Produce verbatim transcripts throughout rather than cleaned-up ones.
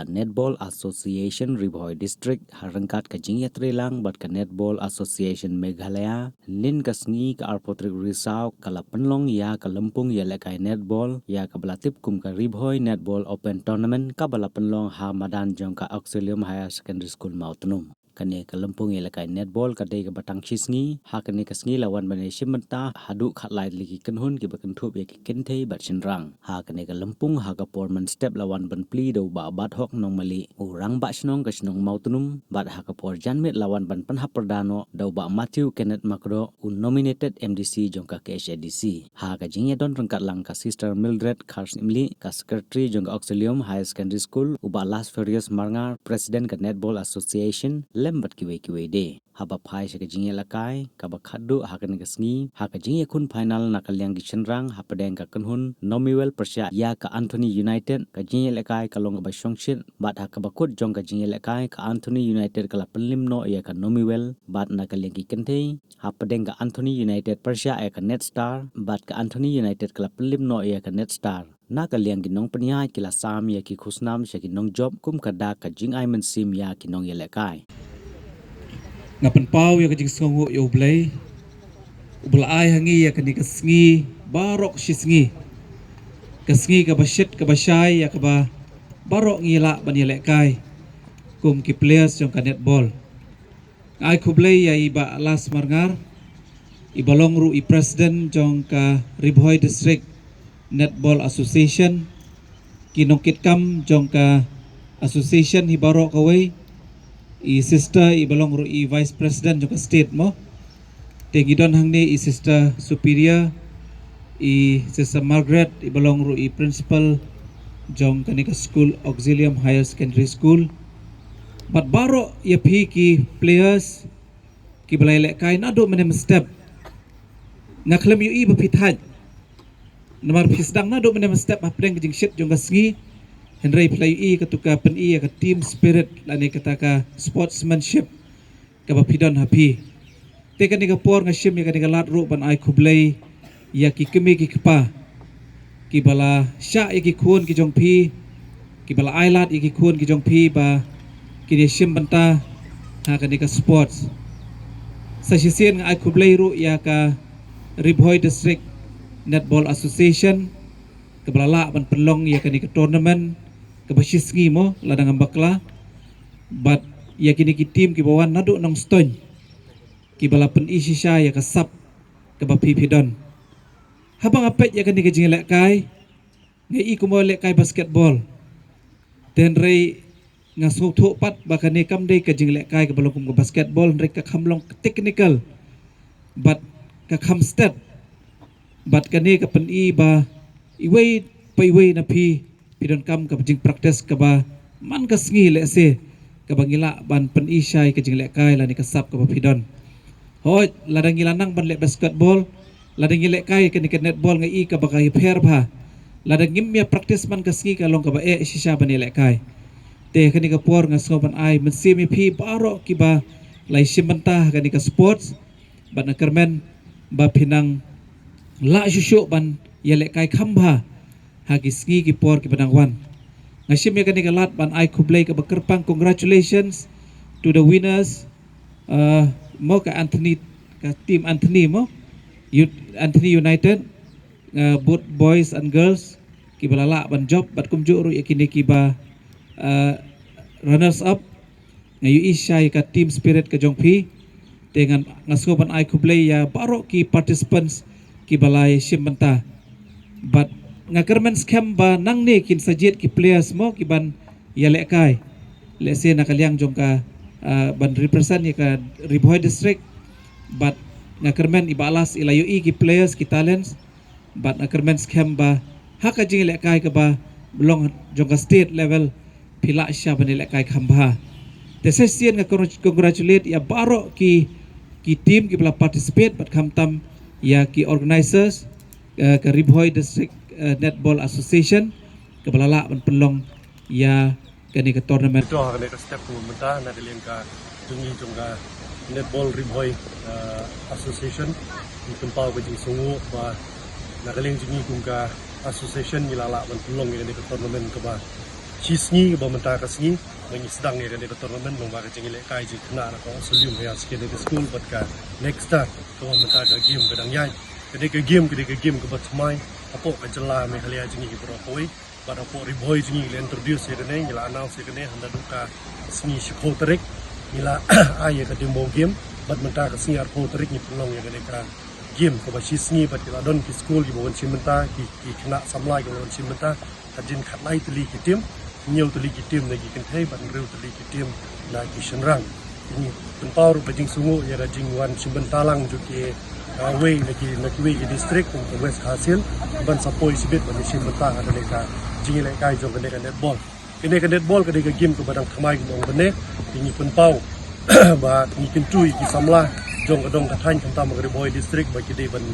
Netball Association Ri Bhoi District ha ryngkat ka jingïatreilang bad ka Netball Association Meghalaya, hynnin ka sngi ka arphew tarik Risaw ka la pynlong ïa ka lympung ïalehkai netball ïa kaba la tip kum ka Ri Bhoi Netball Open Tournament kaba la pynlong ha madan jong ka Auxilium Higher Secondary School Mawtnum. Kane ka lympung ïalehkai netball ka dei kaba tang shi sngi, ha kane ka sngi la wan ban ïashim bynta haduh khatlai tylli ki kynhun kiba kynthup ïa ki kynthei bad shynrang. Ha kane ka lympung ha ka por mynstep la wan ban plie da u Bah Bathok Nongmali, u Rangbah Shnong ka shnong Mawtnum, bad ha ka por janmiet la wan ban pynhap pyrda noh da u Bah Matthew Kenneth Makroh, u nominated M D C jong ka K H A D C. Ha ka jingïadon ryngkat lang ka Sister Mildred Kharsyiemlieh, ka Secretary jong ka Auxilium Higher Secondary School, u Bah Lasferius Marngar, President ka Netball Association, lem bad kiwei kiwei de. Haba phai sha ka jingïalehkai kaba khatduh ha kane ka sngi, ha ka jingïakhun final na ka liang ki shynrang hapdeng ka kynhun Nomiwell pyrshah ïa ka Anthony United, ka jingïalehkai ka long kaba shongshit, bad ha kaba kut jong ka jingïalehkai ka Anthony United ka la pynlip noh ïa ka Nomiwell, bad na ka liang ki kynthei, hapdeng ka Anthony United pyrshah ïa ka Net Star, bad ka Anthony United ka la pynlip noh ïa ka Net Star. Na ka liang ki nongpynïaid ki la sam ïa ki khusnam sha ki nongjop kum ka dak ka jingai mynsiem ïa ki nongïalehkai. Nga pynpaw ïa ka jingsngewnguh ïa U Blei uba la ai ha ngi ïa kane ka sngi baroh shi sngi, ka sngi kaba shit kaba shai ïa kaba baroh ngi lah ban ïalehkai kum ki players jong ka netball. Nga ai khublei ïa i Bah Las Marngar, iba long ruh i President jong ka Ri Bhoi District Netball Association, ki nongkitkam jong ka association hi baroh kawei, i Sister iba long ruh i Vice President jong ka state mo. Te ngi don hangne i Sister Superior, i Sister Margaret iba long ruh i Principal jong kane ka school, Auxilium Higher Secondary School. Bad baroh ïa phi ki players kiba la ïalehkai naduh mynne mynstep. Nga khlem ïohi ba phi thait, namar phi sdang naduh mynne mynstep hapdeng ka jingshit jong ka sngi. Hynrei phi la ïohi katu ka pyni ïa ka team spirit lane kata ka sportsmanship kaba phi don ha phi. Te kane ka por nga shim ïa kane ka lad ruh ban ai khublei ïa ki kmie ki kpa kiba la shah ïa ki khun ki jong phi, kiba la ai lad ïa ki khun ki jong phi ba kin ïashim bynta ha kane ka sports. Sa shisien nga ai khublei ruh ïa ka Ri Bhoi District Netball Association kaba la lah ban pynlong ïa kane ka tournament kaba shi sngi mo, lada ngam bakla, bad ïa kine ki team kiba wan naduh Nongstoiñ kiba la pyni shisha ïa ka sap kaba phi phi don. Haba nga peit ïa kane ka jingïalehkai, nga i kumba lehkai basketball. Te hynrei nga sngewthuh pat ba kane kam dei ka jinglehkai kaba long kum ka basketball, hynrei ka kham long technical bad ka kham stet. Bad kane ka pyni ba iwei pa iwei na phi, phi donkam ka jingpractice kaba man ka sngi lehse, kaba ngi lah ban pyni shai ka jinglehkai lane ka sap kaba phi don. Hooid, lada ngi la nang ban leh basketball, lada ngi lehkai kane ka netball nga i kaba ka ïapher bha. Lada ngim ïa practice man ka sngi ka long kaba eh shisha ban ïalehkai. Te kane ka por nga sngew ban ai mynsiem ïa phi baroh kiba la ïashim bynta ha kane ka sports, bad nga kyrmen ba phin nang lah shuh shuh ban ïalehkai kham bha ha ki sngi ki por kiba dang wan. Nga shim ïa kane ka lad ban ai khublei kaba kyrpang, congratulations to the winners, uh, mo ka Anthony, ka team Anthony mo, Youth, Anthony United, uh, both boys and girls, kiba la lah ban jop, bad kumjuh ruh ïa kine kiba, uh, runners up. Nga ïohi shai ka team spirit ka jong phi. Te ngan, nga sngew ban ai khublei ïa baroh ki participants kiba la ïashim bynta. Bad nga kyrmen skhem ba nangne kin sa jied ki players mo kiban ïalehkai, lehse na ka liang jong ka, ah, ban represent ïa ka Ri Bhoi District. Bad nga kyrmen i Bah Las i la ïohi ki players, ki talents. Bad nga kyrmen skhem ba ha ka jingïalehkai kaba long jong ka state level, phi lah shisha ban ïalehkai kham bha. Te sa shisien nga congrat-, congratulate ïa baroh ki, ki team kiba la participate, bad khamtam ïa ki organizers, eh, ka Ri Bhoi District, eh, Netball Association, kaba la lah ban pynlong ïa kane ka tournament. To ha kane ka step ka mynta na ka liang ka jong ngi jong ka Netball Ri Bhoi, eh, Association, ngi pynpaw ka jingsngewnguh ba na ka liang jong ngi kum ka association ngi la lah ban pynlong ïa kane ka tournament kaba Shi sngi ba mynta ka sngi ba ngi sdang ïa kane ka tournament, nongba ka jingïalehkai jingkhynnah na ka Auxilium Higher Secondary School bad ka Nexstar, kaba mynta ka game ka dang ïaid. Kane ka game, kane ka game kaba thymmai hapoh ka jylla Meghalaya jong ngi baroh kawei. Bad hapoh Ri Bhoi jong ngi la introduce ïa kane, ngi la announce ïa kane ha naduh ka sngi shiphew tarik. Ngi la ai ïa ka demo game bad mynta ka sngi arphew tarik ngi pynlong ïa kane ka game kaba shi sngi bad ki la don ki skul kiba wan shim bynta, ki, ki khynnah samla kiba wan shim bynta. Hadien khatlai tylli ki team, hynñiew tylli ki team na ki kynthei bad hynriew tylli ki team na ki shynrang. Ngi pynpaw ruh ka jingsngewnguh ïa ka jingwan shim bynta lang jong ki, ah, wei na ki, na kiwei ki district kum ka West Khasi Hills ban sa poi shibit ban ïashim bynta ha kane ka jingïalehkai jong kane ka netball. Kane ka netball ka dei ka game kaba dang thymmai kum ong bynne. Te ngi pynpaw ba ngi kyntu ïa ki samla jong ka dong ka thaiñ khamtam ka Ri Bhoi District ba ki dei ban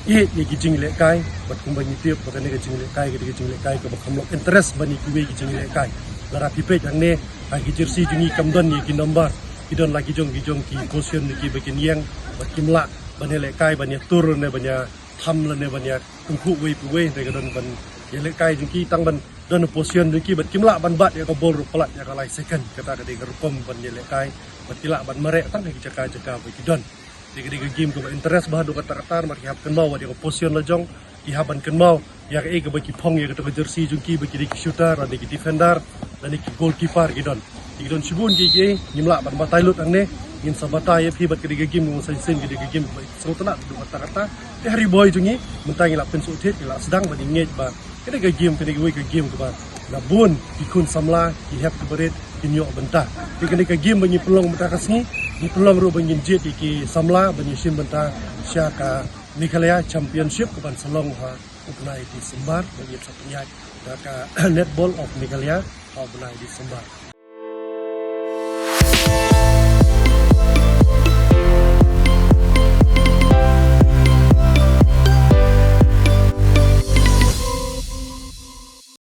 ïeit ïa ki jingïalehkai bad kumba ngi tip ba kane ka jingïalehkai ka dei ka jingïalehkai kaba kham lok interest ban ïa kiwei ki jingïalehkai. Lada phi peit hangne ha ki jersey jong ngi kam don ïa ki number, ki don la ki jong ki jong ki position na ki ba kin ïeng bad kim lah ban ïalehkai ban ïatur ne ban ïatham lane ban ïatyngkhuh wei pa wei, hynrei ka don ban ïalehkai jong ki tang ban don position jong ki bad kim lah ban bat ïa ka bol ruh palat ïa ka lai second. Kata ka dei ka rukom ban ïalehkai bad ki lah ban mareh tang ha ki jaka jaka ba ki don. Te ka dei ka game kaba interest bha haduh katta katta, namar ki hap kynmaw wat ïa ka position la jong, ki hap ban kynmaw ïa kaei kaba ki phong ïa kato ka jersey jong ki, ba ki dei ki shooter lane ki defender lane ki goalkeeper ki don. Te ki don shibun kiei kiei, ngim lah ban batai lut hangne. Ngin sa batai ïa phi bad ka dei ka game kaba shisien, ka dei ka game kaba sngewtynnat haduh katta katta. Te ha Ri Bhoi jong ngi mynta ngi la pynsngewthuh, ngi la sdang ban ïa ngeit ba kane ka game, kane kawei ka game kaba na bun ki khun samla, ki hep ki barit kin ïoh bynta. Te kane ka game ba ngi pynlong mynta ka sngi, ngi pynlong ruh ba ngin jied ïa ki samla ban ïashim bynta sha ka Meghalaya Championship kaban sa long ha u bnai December, ba ngin sa pynïaid da ka Netball of Meghalaya ha u bnai December.